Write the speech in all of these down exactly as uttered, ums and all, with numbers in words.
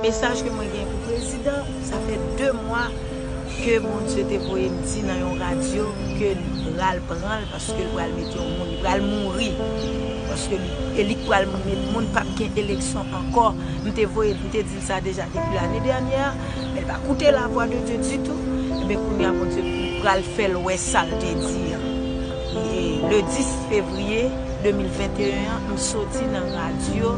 Mesaj ke mwen gen pou prezidan, sa fè de mwa ke Bondye te voye m di nan yon radyo ke li pral pran l paske l pral mete yon moun, li pral mouri. Paske li, e li k pral met moun, p ap gen eleksyon ankò. M te voye, m te di l sa deja depi lane dènyè, men l pa koute lavwa de Dye ditou. Ebyen, kounye a, Bondye pral fè l wè sa l te di an. E le dis fevriye de mil venteyen an, m soti nan radyo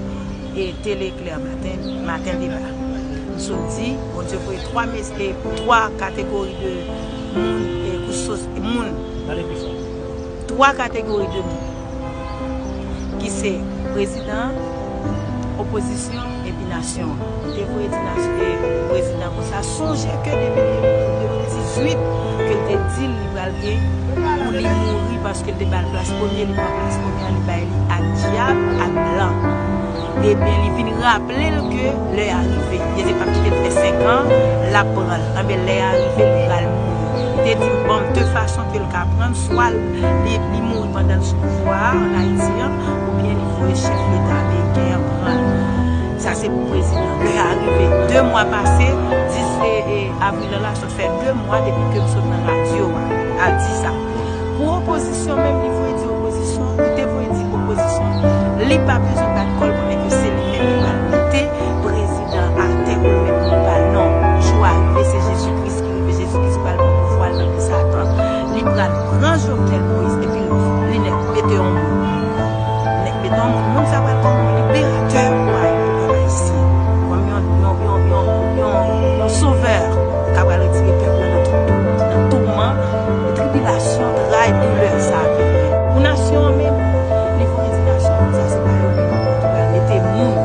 e Tele Klè Maten, Maten Deba. M sot di, Bondye voye twa mes-, e twa kategori de moun, e kouch sos-, moun. Twa kategori de moun. Ki se prezidan, opozisyon, epi nasyon an. M te voye di nasyon, e prezidan konsa, sonje ke depi de mil dizuit ke l te di l li pral gen pou li mouri paske l te ba l plas premye, li pran plas premye a, li bay li ak dyab, ak blan. Ebyen, li vin raple l ke lè a rive. Li te p ap kite l fè senk an, l ap pran l. Anben, lè a rive, li pral mouri. Li te di m, bon, de fason ke l ka pran l, swa li, li mouri pandan l sou pouvwa a, ann Ayiti an, oubyen li voye chèf leta ameriken an pran l. Sa se pou prezidan. Lè a rive. De mwa pase, dis, e, e, avril la, sa fè de mwa depi ke m sot nan radyo a, al di sa. Pou opozisyon menm, li voye di opozisyon, li te voye di opozisyon, li pa bezwen bat kò l, konnen ke se li menm ki pral mete prezidan atè pou l mete pou l pa l. Non, jou a rive, se Jezi Kris ki rive, Jezi Kris pral pran pouvwa l nan men Satan. Li pral pran Jovenel Moïse, epi li nèk mete yon moun. Nèk mete yon moun, moun sa pral kòm yon liberatè pou Ayiti, pou pèp ayisyen. Kòm yon, yon, yon, yon, yon, yon sovè k ap pral retire pèp la nan tout, tout, nan touman, tribilasyon, tray, doulè sa a. Pou nasyon an menm, li voye di nasyon an, sa se pa yo menm ki pral mete moun.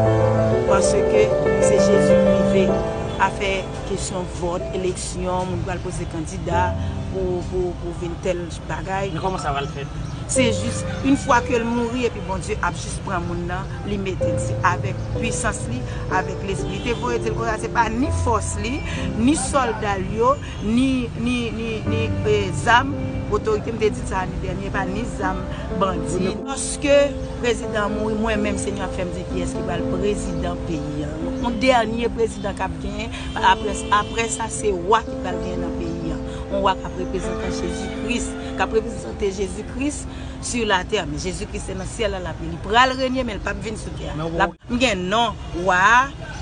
Paske se Jezi ki rive. Afè kesyon vòt, eleksyon, moun pral poze kandida pou, pou, pou vin tèl bagay. Men kòman sa pral fèt? Se jis, yon fwa ke l mouri, epi Bondye ap jis pran moun nan, li mete l. Se avèk pwisans li, avèk lespri. Li te voye di l konsa, se pa ni fòs li, ni sòlda l yo, ni, ni, ni, ni, e, zam, otorite, m te di sa ane dènye, pa ni zam bandi. Lòske prezidan an mouri, mwen menm, Senyè ap fè m di kiyès ki pral prezidan peyi an. Yon dènye prezidan k ap genyen, apre, apre sa, se wa ki pral genyen nan peyi an. Yon wa k ap reprezante Jezi Kris, k ap reprezante Jezi Kris sur la terre. Men Jezi Kris se nan syèl la l ap ye. Li pral renye, men l p ap vin sou tè a. L ap M gen non wa a,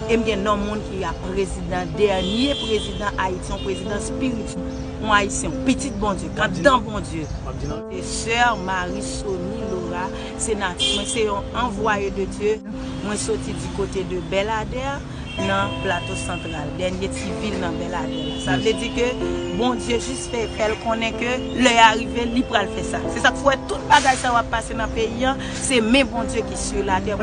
e m gen non moun ki ap prezidan, dènye prezidan Ayiti, yon prezidan espirityèl, yon Ayisyen, yon pitit Bondye, k anndan Bondye. Se sè Marie Sony Laura, se nati mwen, se yon anvwaye de Dye. Mwen soti di kote de Bèladè, nan Plato Santral, dènye ti vil nan Bèladè la. Sa vle di ke Bondye jis fè, fè l konnen ke lè a rive, li pral fè sa. Se sa k fè tout bagay sa yo ap pase nan peyi an, se men Bondye ki sur la terre.